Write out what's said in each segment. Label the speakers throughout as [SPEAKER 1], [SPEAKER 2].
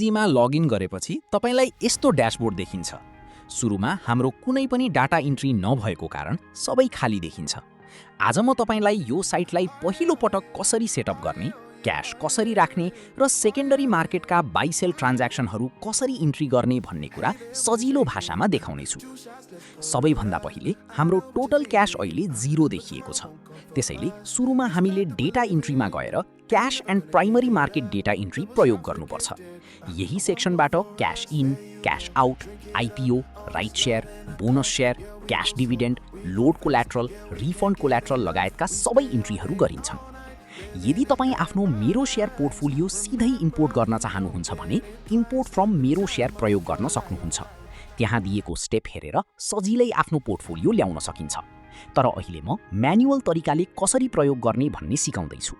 [SPEAKER 1] जीमा login गरेपछि तपाईलाई यस्तो ड्याशबोर्ड देखिन्छ। सुरुमा हाम्रो कुनै पनि डाटा इन्ट्री नभएको कारण सबै खाली देखिन्छ। आज म तपाईलाई यो साइटलाई पहिलो पटक कसरी सेटअप गर्ने, क्याश कसरी राख्ने र सेकेन्डरी मार्केटका बाइ सेल ट्रान्ज्याक्सनहरू कसरी इन्ट्री गर्ने भन्ने कुरा सजिलो भाषामा देखाउनेछु। सबैभन्दा पहिले हाम्रो टोटल क्याश अहिले 0 देखिएको छ। त्यसैले सुरुमा हामीले डेटा इन्ट्रीमा गएर cash and primary market data entry प्रयोग गर्नुपर्छ। यही सेक्सनबाट cash in, cash out, IPO, right share, bonus share, cash dividend, load collateral, refund collateral लगायतका सबै इन्ट्रीहरू गरिन्छन्। यदि तपाईँ आफ्नो मेरो शेयर पोर्टफोलियो सिधै इम्पोर्ट गर्न चाहनुहुन्छ भने इम्पोर्ट फ्रम मेरो शेयर प्रयोग गर्न सक्नुहुन्छ। त्यहाँ दिएको स्टेप हेरेर सजिलै आफ्नो पोर्टफोलियो ल्याउन सकिन्छ। तर अहिले म म्यानुअल तरिकाले कसरी प्रयोग गर्ने भन्ने सिकाउँदैछु।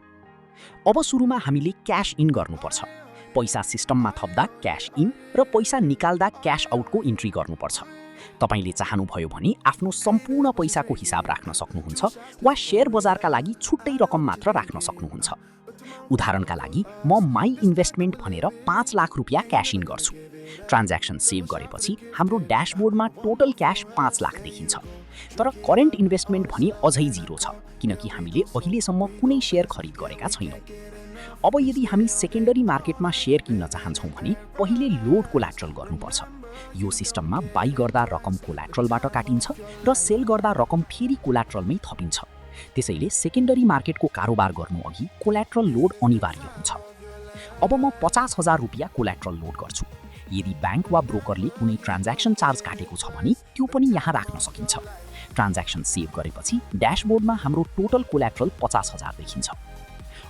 [SPEAKER 1] अब सुरुमा हामीले क्याश इन गर्नुपर्छ। पैसा सिस्टममा थप्दा क्याश इन र पैसा निकाल्दा क्याश आउटको इन्ट्री गर्नुपर्छ। तपाईले चाहनुभयो भने आफ्नो सम्पूर्ण पैसाको हिसाब राख्न सक्नुहुन्छ वा शेयर बजारका लागि छुट्टै रकम मात्र राख्न सक्नुहुन्छ। उदाहरणका लागि म माई इन्भेस्टमेन्ट भनेर 5 लाख रुपियाँ क्याश इन गर्छु। ट्रान्ज्याक्सन सेभ गरेपछि हाम्रो ड्याशबोर्डमा टोटल क्याश 5 लाख देखिन्छ। तर करेन्ट इन्भेस्टमेन्ट भने अझै 0 छ, किनकि हामीले अहिलेसम्म कुनै शेयर खरिद गरेका छैनौँ। अब यदि हामी सेकेन्डरी मार्केटमा शेयर किन्न चाहन्छौँ भने पहिले लोड कोल्याट्रल गर्नुपर्छ। यो सिस्टममा बाइ गर्दा रकम कोल्याट्रलबाट काटिन्छ र सेल गर्दा रकम फेरि कोल्याट्रलमै थपिन्छ। त्यसैले सेकेन्डरी मार्केटको कारोबार गर्नु अघि कोल्याट्रल लोड अनिवार्य हुन्छ। अब म 50,000 रुपियाँ कोल्याट्रल लोड गर्छु। यदि ब्याङ्क वा ब्रोकरले कुनै ट्रान्ज्याक्सन चार्ज काटेको छ भने त्यो पनि यहाँ राख्न सकिन्छ। ट्रान्ज्याक्सन सेभ गरेपछि ड्याशबोर्डमा हाम्रो टोटल कोल्याट्रल 50,000 देखिन्छ।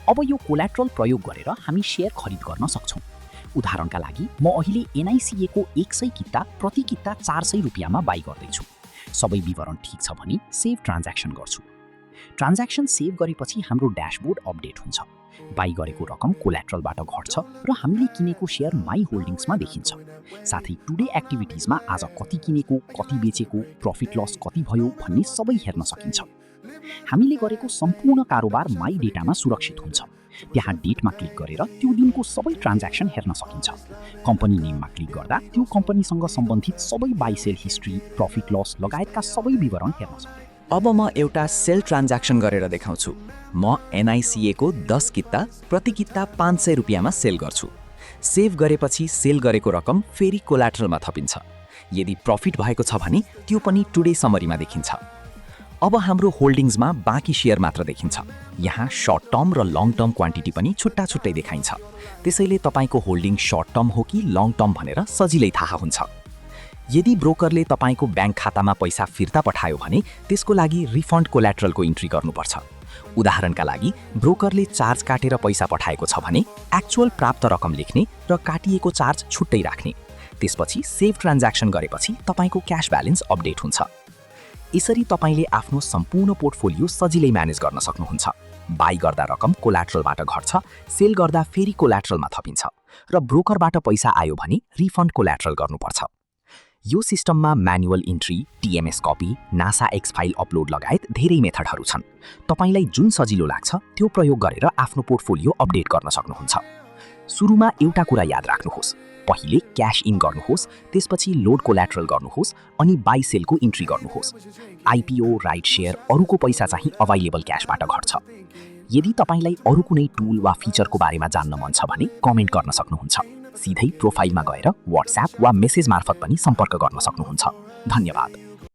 [SPEAKER 1] अब यो कोल्याट्रल प्रयोग गरेर हामी शेयर खरिद गर्न सक्छौँ। उदाहरणका लागि म अहिले एनआइसिए को 100 किता प्रति किता 400 रुपियाँमा बाइ गर्दैछु। सबै विवरण ठिक छ भने सेभ ट्रान्ज्याक्सन गर्छु। ट्रान्ज्याक्सन सेभ गरेपछि हाम्रो ड्याशबोर्ड अपडेट हुन्छ। बाइ गरेको रकम कोल्याट्रलबाट घट्छ र हामीले किनेको शेयर माई होल्डिङ्समा देखिन्छ। साथै टुडे एक्टिभिटिजमा आज कति किनेको, कति बेचेको, प्रफिट लस कति भयो भन्ने सबै हेर्न सकिन्छ। हामीले गरेको सम्पूर्ण कारोबार माई डेटामा सुरक्षित हुन्छ। त्यहाँ डेटमा क्लिक गरेर त्यो दिनको सबै ट्रान्ज्याक्सन हेर्न सकिन्छ। कम्पनी नेममा क्लिक गर्दा त्यो कम्पनीसँग सम्बन्धित सबै buy sell history, profit loss लगायतका सबै विवरण हेर्न सकिन्छ।
[SPEAKER 2] अब म एउटा सेल ट्रान्ज्याक्सन गरेर देखाउँछु। म एनआइसिए को 10 किता प्रति किता 500 रुपियाँमा सेल गर्छु। सेभ गरेपछि सेल गरेको रकम फेरि कोल्याट्रलमा थपिन्छ। यदि प्रफिट भएको छ भने त्यो पनि टुडे समरीमा देखिन्छ। अब हाम्रो होल्डिङ्समा बाँकी शेयर मात्र देखिन्छ। यहाँ सर्ट टर्म र लङ टर्म क्वान्टिटी पनि छुट्टा छुट्टै देखाइन्छ। त्यसैले तपाईको होल्डिङ सर्ट टर्म हो कि लङ टर्म भनेर सजिलै थाहा हुन्छ। यदि ब्रोकरले तपाईको ब्याङ्क खातामा पैसा फिर्ता पठायो भने त्यसको लागि रिफन्ड कोल्याट्रलको इन्ट्री गर्नुपर्छ। उदाहरणका लागि ब्रोकरले चार्ज काटेर पैसा पठाएको छ भने एक्चुअल प्राप्त रकम लेख्ने र काटिएको चार्ज छुट्टै राख्ने। त्यसपछि सेभ ट्रान्ज्याक्सन गरेपछि तपाईको क्याश ब्यालेन्स अपडेट हुन्छ। यसरी तपाईले आफ्नो सम्पूर्ण पोर्टफोलियो सजिलै म्यानेज गर्न सक्नुहुन्छ। बाइ गर्दा रकम कोल्याट्रलबाट घट्छ, सेल गर्दा फेरि कोल्याट्रलमा थपिन्छ र ब्रोकरबाट पैसा आयो भने रिफन्ड कोल्याट्रल गर्नुपर्छ। यो सिस्टममा manual entry, TMS copy, NASA x file upload लगायत धेरै मेथडहरू छन्। तपाईलाई जुन सजिलो लाग्छ त्यो प्रयोग गरेर आफ्नो पोर्टफोलियो अपडेट गर्न सक्नुहुन्छ। सुरुमा एउटा कुरा याद राख्नुहोस्, पहिले क्याश इन गर्नुहोस्, त्यसपछि लोड कोल्याट्रल गर्नुहोस् अनि बाइ सेलको इन्ट्री गर्नुहोस्। आइपिओ, राइट शेयर, अरूको पैसा चाहिँ अभाइलेबल क्याशबाट घट्छ। यदि तपाईलाई अरू कुनै टुल वा फिचरको बारेमा जान्न मन छ भने कमेन्ट गर्न सक्नुहुन्छ। सिधै प्रोफाइलमा गएर व्हाट्सएप वा मेसेज मार्फत पनि सम्पर्क गर्न सक्नुहुन्छ। धन्यवाद।